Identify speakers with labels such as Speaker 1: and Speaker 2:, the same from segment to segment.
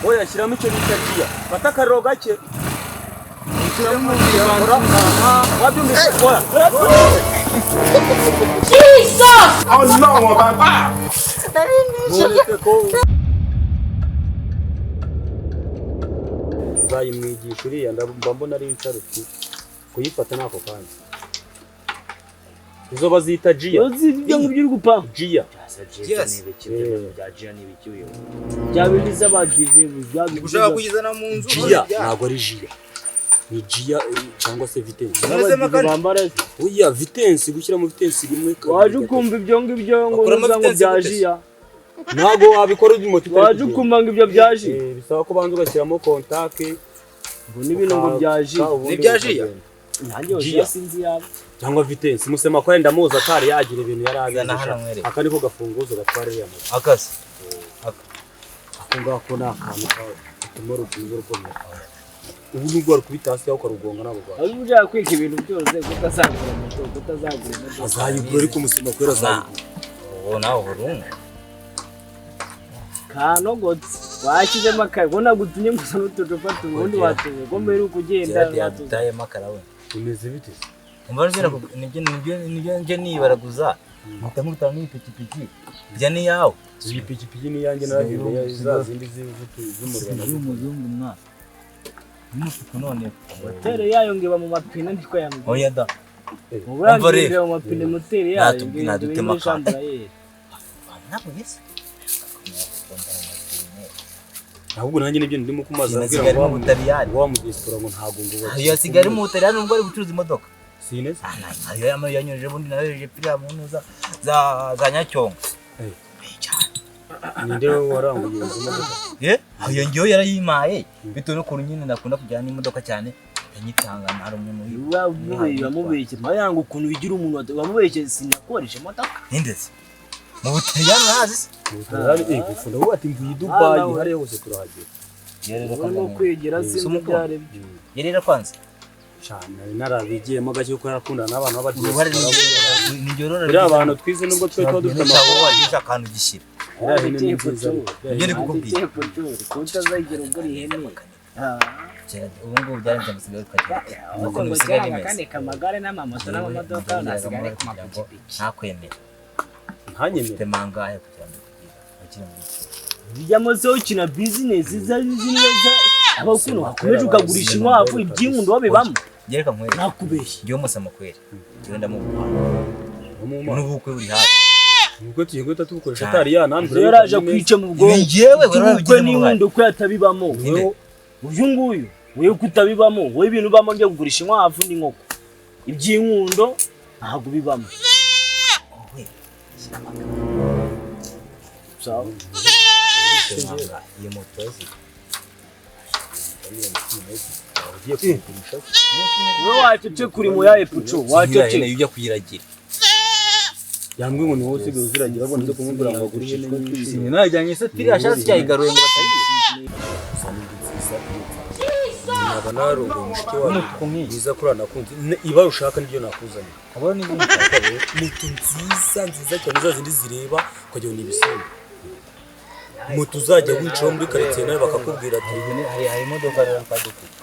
Speaker 1: Oya, shyiramo icyo bita giya, fata akariro gake.
Speaker 2: Shyiramo.
Speaker 1: Wabyumvise? Oya.
Speaker 3: Ọlọ́run ọba bá.
Speaker 1: Ntureke ko nzayimwigisha uriya, mba mbona ari insharuti kuyifata n'ako kanya. Izo bazita jiya.
Speaker 4: Uzi ibyo ngibyo uri gupanga?
Speaker 1: Jiya.
Speaker 2: Yes.
Speaker 4: Bya jiya ni ibiki uyu? Bya bindi z'abadive, bya bindi.
Speaker 2: Ushaka kuyizana mu nzu?
Speaker 1: Jiya ntabwo ari jiya, ni jiya cyangwa se vitensi.
Speaker 4: Z'abadive bambara.
Speaker 1: Oya, vitensi, gushyiramo vitensi rimwe, kabiri,
Speaker 4: Waje
Speaker 1: gatatu.
Speaker 4: ukumva ibyo ngibyo ngo
Speaker 2: Bakuramo
Speaker 4: uza ngo
Speaker 2: vitensi
Speaker 4: bya
Speaker 2: gute se?
Speaker 4: jiya.
Speaker 1: Ntabwo wabikora uri moto itari
Speaker 4: Waje
Speaker 1: kugenda.
Speaker 4: ukumva ngo ibyo bya jiya.
Speaker 1: Bisaba ko ubanza ugashyiramo kontake.
Speaker 4: Ngo n'ibintu ngo bya jiya.
Speaker 1: Ubundi
Speaker 2: Ni ibya jiya?
Speaker 1: ukagenda.
Speaker 4: Nanjye
Speaker 1: Jiya.
Speaker 4: jiya sinzi yaba.
Speaker 1: Cyangwa vitensi. Musema ko yenda muzi atari yagira ibintu yari abizi.
Speaker 2: Zana hano nkwereke.
Speaker 1: Aka niko gafunguzo gatwara iriya moto.
Speaker 2: Akazi.
Speaker 1: Ako ngako ni akantu gatuma urufunguzo rukomera. Ubu nubwo warukubita hasi aho ukarugonga, ntabwo rwaka.
Speaker 4: Wari ushaka kwiga ibintu byose, kutazagura moto, kutazagura imodoka.
Speaker 1: Azayigura, ariko umusema kwera azayigura.
Speaker 2: Ubu nawe burundu.
Speaker 4: Kanogotse washyizemo akaye ngo nagutumye gusa n'utucupa tubiri, ubundi watuye ngo mbere uko ugenda
Speaker 2: Gerard
Speaker 4: watuye.
Speaker 2: yadutayemo akarawe.
Speaker 1: Bimeze bite se?
Speaker 2: Umva, nibyo nje nibaraguza. Mpita nkubitana n'ipikipiki. Njya n'iyawe.
Speaker 1: Iyi pikipiki ni iyanjye, narahinduye za zindi z'umuriro.
Speaker 2: Y'umuzungu mwa. N'umutuku none.
Speaker 4: Moteri yayo ngo iba mu mapine, niko yambwiye.
Speaker 2: Oya da.
Speaker 4: Mu burangiye
Speaker 2: Umva rero.
Speaker 4: iba mu mapine moteri yayo ngo iba
Speaker 2: Nadutema
Speaker 4: muri
Speaker 2: akantu.
Speaker 4: chambre.
Speaker 2: Ntabwo yese.
Speaker 1: Ahubwo nanjye nibyo ndimo kumaza
Speaker 2: Sina
Speaker 1: abwira
Speaker 2: sigari
Speaker 1: ngo
Speaker 2: mu Butaliyani.
Speaker 1: wa mu diaspora ngo ntabwo ngo
Speaker 2: Ayo asigaye ari mu Butaliyani nubwo ari gucuruza imodoka.
Speaker 1: Sinese.
Speaker 2: Ayo yamaye yanyujije ubundi nayohereje piriya mu ntuza za Nyacyonga.
Speaker 1: Ninde waranguye izo modoka?
Speaker 2: Eh, ayo ngewe yarayimaye bitewe n'ukuntu nyine nakunda kujyana n'imodoka cyane, ndanyitanga hari umuntu
Speaker 4: Wamubeshye mayanga ukuntu wigira umuntu, wamubeshye sinakoresha imodoka.
Speaker 2: Nindeze mu Butaliyani urahazi se?
Speaker 1: Mu Butaliyani, gufunda ubu ati mvuye i Dubai, hariya hose turahagera.
Speaker 4: Urimo kwigira sinzi ibyo ari byo.
Speaker 2: Yari yarakwanze.
Speaker 1: Cyane, nari narabigiyemo gake kuko yarakundana n'abantu
Speaker 2: Uruhare
Speaker 1: b'abadiaspora.
Speaker 2: ni rero.
Speaker 1: Buriya abantu twize nubwo twe tuba dufite amakuru.
Speaker 2: Wagisha akantu gishyira.
Speaker 1: Iriya hene ni nziza.
Speaker 2: Ibyo ndi kukubwira.
Speaker 4: Kutazagera ugura ihene.
Speaker 2: Ubu ngubu byarenze, musigaye twagira
Speaker 4: Ahubwo
Speaker 2: ukuntu
Speaker 4: ngo
Speaker 2: bisigaye
Speaker 4: cyangwa
Speaker 2: bimeze.
Speaker 4: kandi kamagare n'amamoto n'amamodoka nasigaye ku mapikipiki.
Speaker 2: Ntakwemera.
Speaker 1: Ntanyemere.
Speaker 2: Ufite mangahe kugira ngo ukire muri iki?
Speaker 4: Bijyamo se ukina bizinesi z'ineza abakuntu wakomeje ukagurisha inkwavu, iby'inkundo babibamo.
Speaker 2: Gereka nkwereke.
Speaker 4: Nakubeshye.
Speaker 2: Ngewe umusama kweri ngewe ndamuguha.
Speaker 1: Mu mana.
Speaker 2: N'ubukwe buri hafi.
Speaker 1: Ubwo tugiye guhita tubukoresha atari yanambwira.
Speaker 4: Rero yaraje kwica mu bwonko.
Speaker 2: Ibi ngewe
Speaker 4: Iby'ubukwe
Speaker 2: warabigizemo uruhare.
Speaker 4: n'inkundo ko yatabibamo. Uyu nguyu wowe kutabibamo, wowe ibintu ubamo byo kugurisha inkwavu n'inkoko, iby'inkundo ntabwo ubibamo.
Speaker 2: Wowe
Speaker 4: Sawa.
Speaker 2: ufite mangahe iyo moto zi?
Speaker 1: Ugiye kuyigurisha?
Speaker 4: Wowe wacece kuri mu yahe puco wacece.
Speaker 2: Ihene ujya kuyiragira.
Speaker 1: Yambwiye ngo ni wowe usigaye uziragira, abona nze kumubwira ngo agure ihene nyinshi.
Speaker 2: Najyanye se piriya shatse cyayigaruye ngo batayizi.
Speaker 1: Gusa ni nziza, naba narongoye mushiki wawe mwiza kuri nakunze ibara ushaka niryo nakuzaniye.
Speaker 2: Abona n'izindi.
Speaker 1: Moto nziza nziza cyane, za zindi zireba ukagira ngo ni ibisimba. Moto uzajya wicaho muri karitsiye nawe bakakubwira ati
Speaker 2: Hari imodoka rero twadufite.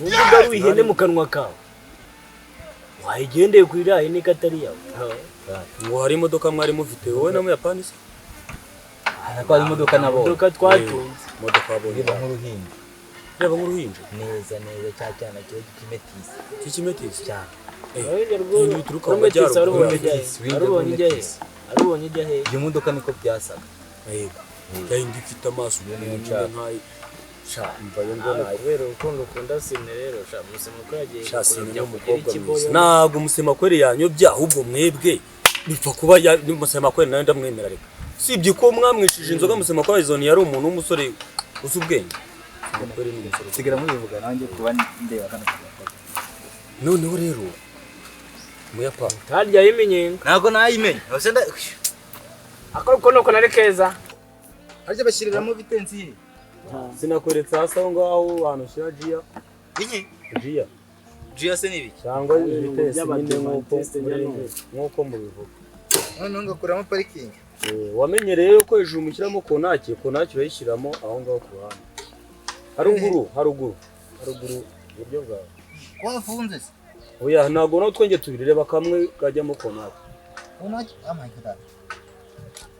Speaker 4: Ubu ugaruye ihene mu kanwa kawe wayigendeye kuri iriya hene ko atari iyawe.
Speaker 1: Ngo hari imodoka mwari mufite wowe na Muyapani se?
Speaker 2: Ariko hari imodoka nabonye.
Speaker 4: Imodoka twatunze.
Speaker 1: Imodoka wabonye?
Speaker 2: Ireba nk'uruhinja.
Speaker 1: Ireba nk'uruhinja.
Speaker 2: Neza neza, cya cyana kiba gikimetisi.
Speaker 1: Cy'ikimetisi.
Speaker 2: Cyane.
Speaker 4: Uruhinja
Speaker 1: Ibintu bituruka mu
Speaker 4: rw'umetisi.
Speaker 1: majyaruguru.
Speaker 4: Arubonye ijya he? Arubonye ijya he?
Speaker 2: Iyo modoka niko byasaga.
Speaker 1: Yego, yayindi ifite amaso
Speaker 2: niyo
Speaker 1: ukuntu
Speaker 2: nshaka.
Speaker 1: nkayi sha mva yo ngo nayo.
Speaker 4: Kubera urukundo ukunda Sine rero, sha musema ko yagiye
Speaker 1: Sha, Sine
Speaker 4: kujya
Speaker 1: ni
Speaker 4: kugira
Speaker 1: umukobwa
Speaker 4: ikiboyo.
Speaker 1: mwiza. Ntabwo Musemakweri yanyobya, ahubwo mwebwe bipfa kuba Musemakweri nawe ndamwemera. Reka usibye ko mwamwishije inzoga, Musemakweri zone yari umuntu w'umusore uzi ubwenge. Musemakweri ni umusore.
Speaker 2: Sigara mubivuga nanjye kuba ndeba kano kagakora.
Speaker 1: Noneho rero Muyapani.
Speaker 4: Harya y'iminyenga.
Speaker 2: Ntabwo nayimenya. Ubuse
Speaker 4: Akora uko nuko nari keza.
Speaker 2: Harya bashyiriramo vitensi ye?
Speaker 1: Sinakweretse hasi aho ngaho ahantu ushyira jiya?
Speaker 2: Iki?
Speaker 1: Jiya.
Speaker 2: Jiya se ni ibiki?
Speaker 1: Cyangwa vitesi nyine nk'uko
Speaker 4: By'abadivantisite nyine.
Speaker 1: Nk'uko mubivuga.
Speaker 2: Noneho ngakuramo parikingi.
Speaker 1: Wamenye rero ko hejuru mushyiramo kontake, kontake urayishyiramo aho ngaho ku ruhande. Haruguru, haruguru. Haruguru buryo bwawe.
Speaker 2: Kwafunze se?
Speaker 1: Oya ntago no twenge tubiri reba kamwe kajyamo konaka.
Speaker 2: Konaki amaye kadara.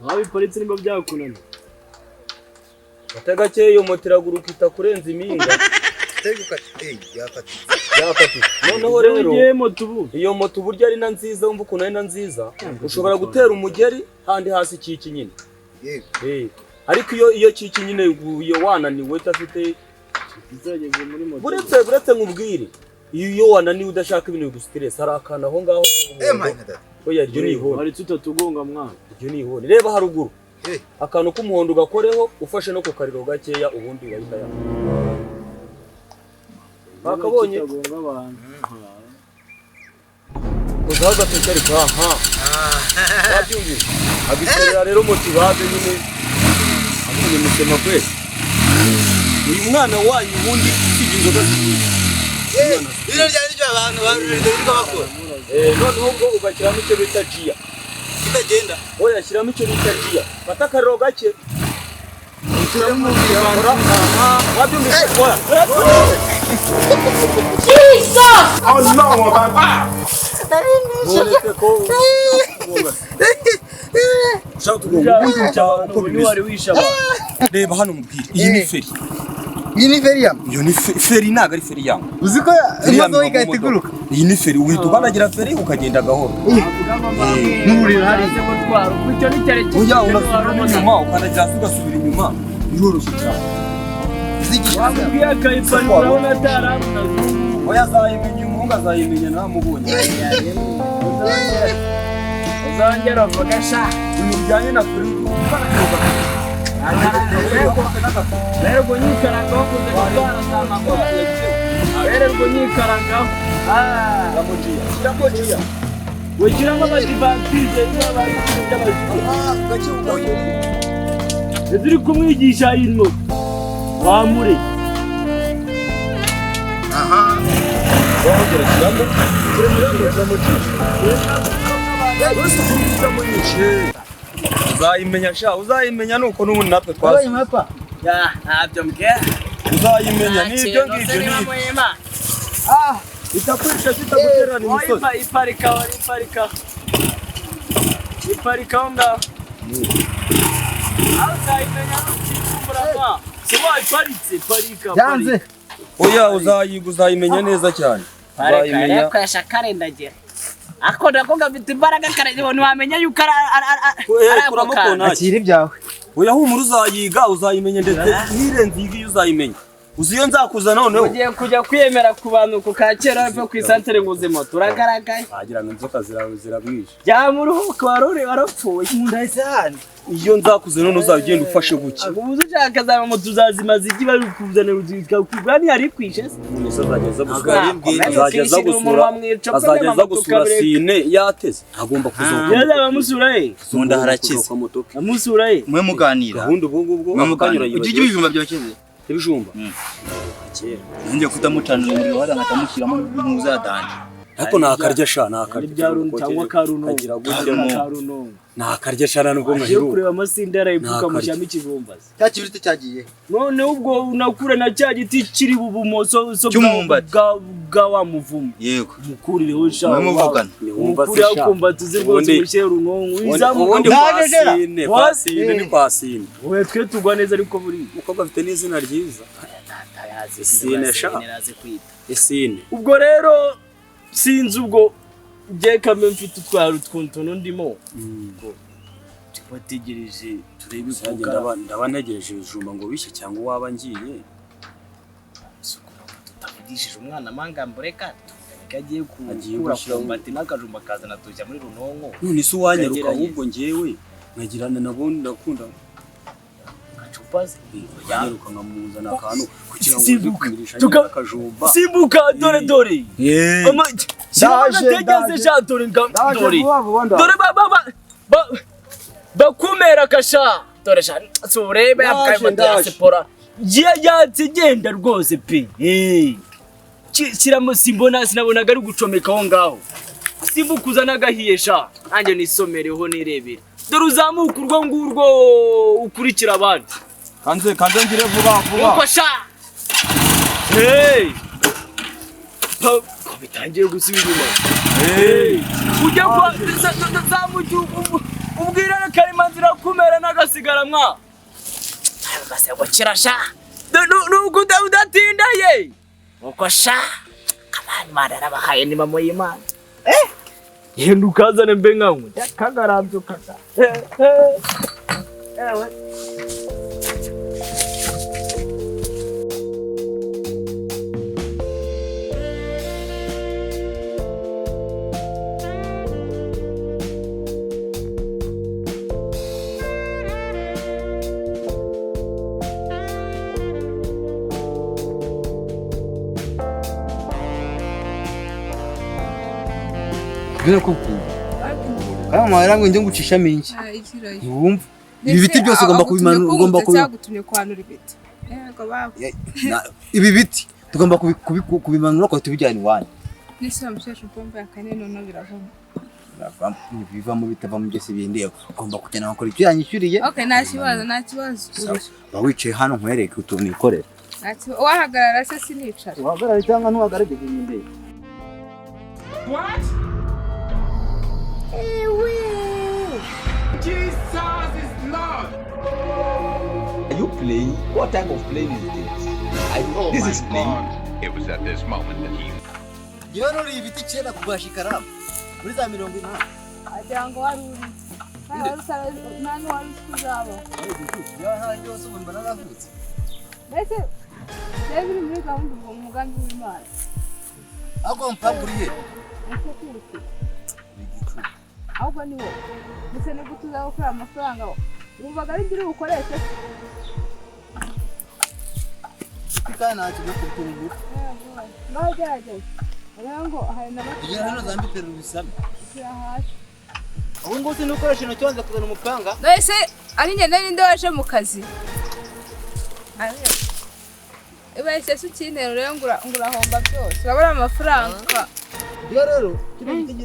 Speaker 4: Wabiparitse nimba byakunaniye.
Speaker 1: Atega cye iyo moto iraguruka itakurenza impinga. Yakati. Noneho rero iyo moto uburyo ari na nziza wumva ukuntu ari na nziza ushobora gutera umugeri handi hasi kiki nyine. Yego. Ariko iyo kiki nyine iyo wananiwe utafite
Speaker 4: izageze muri moto.
Speaker 1: Buretse nkubwire iyo wananiwe udashaka ibintu bigustress hari akana aho ngaho. Oya iryo ni ihoni.
Speaker 4: Wari tutatugonga mwana.
Speaker 1: Iryo ni ihoni. Reba haruguru. Akantu k'umuhondo gakoreho ufashe no ku kariro gakeya ubundi urahita ya. Bakabonye uzaga tutari kwa ha. Babyumvise. Abikorera rero motivaze nyine. Abonye musema kwese. Uyu mwana wanyu ubundi usibye inzoga zikwiye.
Speaker 2: Ibiro byari byo abantu barurira bakora.
Speaker 1: Noneho ubwo ugashyiramo icyo bita gia.
Speaker 2: Kitagenda.
Speaker 1: Oya shyiramo icyo bita gia. Fata akariro gake.
Speaker 3: Jesus!
Speaker 5: Ọlọ́run ọba.
Speaker 1: Reba hano mubwire iyi ni feri.
Speaker 2: Iyi ni feri yawe.
Speaker 1: Iyo ni feri ntago ari feri yawe.
Speaker 2: Uzi ko imodoka igahita iguruka.
Speaker 1: Iyi ni feri uhita ukanagira feri ukagenda gahoro.
Speaker 2: N'ururiro hari.
Speaker 1: Oya urasubira inyuma ukanagira hasi ugasubira inyuma. Biroroshye cyane.
Speaker 4: Wamubwiye akayipari urabona ataramunaze.
Speaker 1: Oya azayimenya umuhungu azayimenya ntamubonye.
Speaker 4: Uzongera uvuge sha.
Speaker 1: Ibintu bijyanye na feri
Speaker 4: Rero nyikaragaho kuze gutwara za maguru. Rero nyikaragaho.
Speaker 1: Shyiramo
Speaker 4: Wishyiramo abadivantize by'abajura. Uri kumwigisha ino wamure.
Speaker 2: Aha.
Speaker 1: Uzayimenya sha, uzayimenya nuko n'ubundi natwe twazi.
Speaker 4: Ya, ntabyo mbwira.
Speaker 1: Uzayimenya nibyo ngibyo ni. Ah, itakwisha sitaguterana imisozi.
Speaker 4: Iparika, iparika. Iparika ngaho. Uzayimenya nukumbura ma. Se wayiparitse parika.
Speaker 2: Yanze.
Speaker 1: Oya uzayiga uzayimenya neza cyane. Uzayimenya.
Speaker 6: Parika karendagira. Ako nako gafite imbaraga kare ntiwamenya yuko ari ako kantu.
Speaker 2: Akira ibyawe.
Speaker 1: Oya humura uzayiga uzayimenya ndetse nirenze iyi uzayimenya. Uzi iyo nzakuza noneho.
Speaker 6: Ugiye kujya kwiyemera ku bantu ku Kacyiru byo ku isantere ngo uze moto uragaragaye.
Speaker 1: Wagira ngo inzoka zirabwishe.
Speaker 6: Byamuruhuka warore warapfuye.
Speaker 2: Ndahise.
Speaker 1: Iyo nzakuze none uzagenda ufashe guki.
Speaker 4: Ubu ushaka za moto uzazimaza iki bari kuzana ruzika ni ari kwishe se.
Speaker 1: Umuntu azageza gusura. Azageza gusura. Azageza gusura sine yateze. Agomba kuzoka.
Speaker 4: Yaza bamusura he.
Speaker 2: Munda harakize.
Speaker 4: Amusura he.
Speaker 2: Mwe muganira.
Speaker 1: Gahunda ubu ngubwo
Speaker 2: mukanyura yibagiwe. Ujye ibijumba byokeze.
Speaker 1: Ibijumba.
Speaker 2: Kera. Ngiye kutamucanira umuriro hada nkamushyiramo ntuzadanje.
Speaker 1: Ariko nakarya sha nakarya.
Speaker 4: Cyangwa karuno.
Speaker 1: Nakarya sha nubwo nkahiruka.
Speaker 4: Kureba amasinde arayipuka mushyamo ikijumba.
Speaker 2: Cya kibiriti cyagiye.
Speaker 4: None ubwo unakura na cya giti kiri bubumoso so bwa wa muvumo.
Speaker 2: Yego.
Speaker 4: Mukurireho sha.
Speaker 2: Muvugana.
Speaker 4: Mukurireho kumva tuzi rwose mushyire runongo.
Speaker 1: Ubundi kwasine, kwasine ni kwasine.
Speaker 4: Oya twe tugwa neza ariko buri.
Speaker 1: Umukobwa afite n'izina ryiza. Isine sha. Isine.
Speaker 4: Ubwo rero sinzi ubwo ngiye kamwe mfite utwara utwuntu ndimo. Tubategereje turebe
Speaker 1: uko ndaba ntegereje ibijumba ngo bishye cyangwa waba ngiye.
Speaker 6: Tutavugishije umwana amangambo reka agiye gukura kumbati n'akajumba kazana tujya muri runonko.
Speaker 1: None se uwanyaruka ahubwo ngewe nkagirana nabo ndakunda.
Speaker 6: Gacupa se
Speaker 1: yanyaruka nkamuzana akantu kugira ngo nzikumirisha akajumba.
Speaker 4: Simbuka dore dore. Ndaje sha dore dore. Dore ba bakumera kasha. Dore sha surebe akamoto ya sipora. Yatse genda rwose pe. Shyiramo simbona sinabonaga ari gucomeka aho ngaho. Simbuka n'agahiye sha. Nanjye nisomereho nirebera. Dore uzamuka urwo ngurwo ukurikira abandi.
Speaker 1: Kanze ngire vuba vuba.
Speaker 6: Uko sha.
Speaker 4: Hey! Ko bitangiye gusubira inyuma. Hey! Ujya kwa zamuki ubwira Karimanzira kumera n'agasigara mwa. Agasego kirasha. Nuko udatinda ye. Uko sha. Abantu barabahaye ni mamo y'Imana. Eh? Yenda ukazane mbe nkanywe. Ndakagarambyuka. Ewe.
Speaker 2: Kama mama ngo njye ngucisha mingi. Ntiwumva. Ibi biti byose ugomba kubimanura, ugomba
Speaker 3: cyagutumye kwanura ibiti. Yego baba.
Speaker 2: Ibi biti tugomba kubimanura ko tubijyana iwanyu.
Speaker 3: Nise msheshe mpombe akane nono biravamo.
Speaker 2: Biravamo, bivamo bitavamo byose bindeba. Ugomba kujyana gukora ibyo yanyishyuriye.
Speaker 3: Okay, nta kibazo, nta kibazo.
Speaker 2: Ba wicaye hano nkwereke utuntu nikorera.
Speaker 3: Ati wahagarara se sinicara.
Speaker 2: Uhagarara cyangwa ntuhagarare bindeba.
Speaker 3: What?
Speaker 5: Jesus is Lord.
Speaker 1: Are you playing? What type of playing is this? This is playing.
Speaker 5: It was at this moment that he
Speaker 2: Yewe nuri ibiti kera kugasha ikaramu muri za 80.
Speaker 3: Agira ngo wari uri. Nta n'uwari uzaba. Mbese rero biri muri gahunda ubwo mu mugambi w'Imana.
Speaker 2: Ahubwo mpaguriye.
Speaker 3: Ahubwo ni wowe. Ndetse ni gute uzaba amafaranga wumvaga ari ibyo ubukoreshe. Ngaho ngo hari na
Speaker 2: Kugira hano zambitera ubisame.
Speaker 3: Shyira hasi.
Speaker 2: Ubu ngubu sinukoresha intoki wanze kuzana umupanga.
Speaker 3: Mbese ari njye nari nde waje mu kazi. Ibahise se ukintera rero ngo urahomba byose. Urabona amafaranga.
Speaker 2: Rero kino giti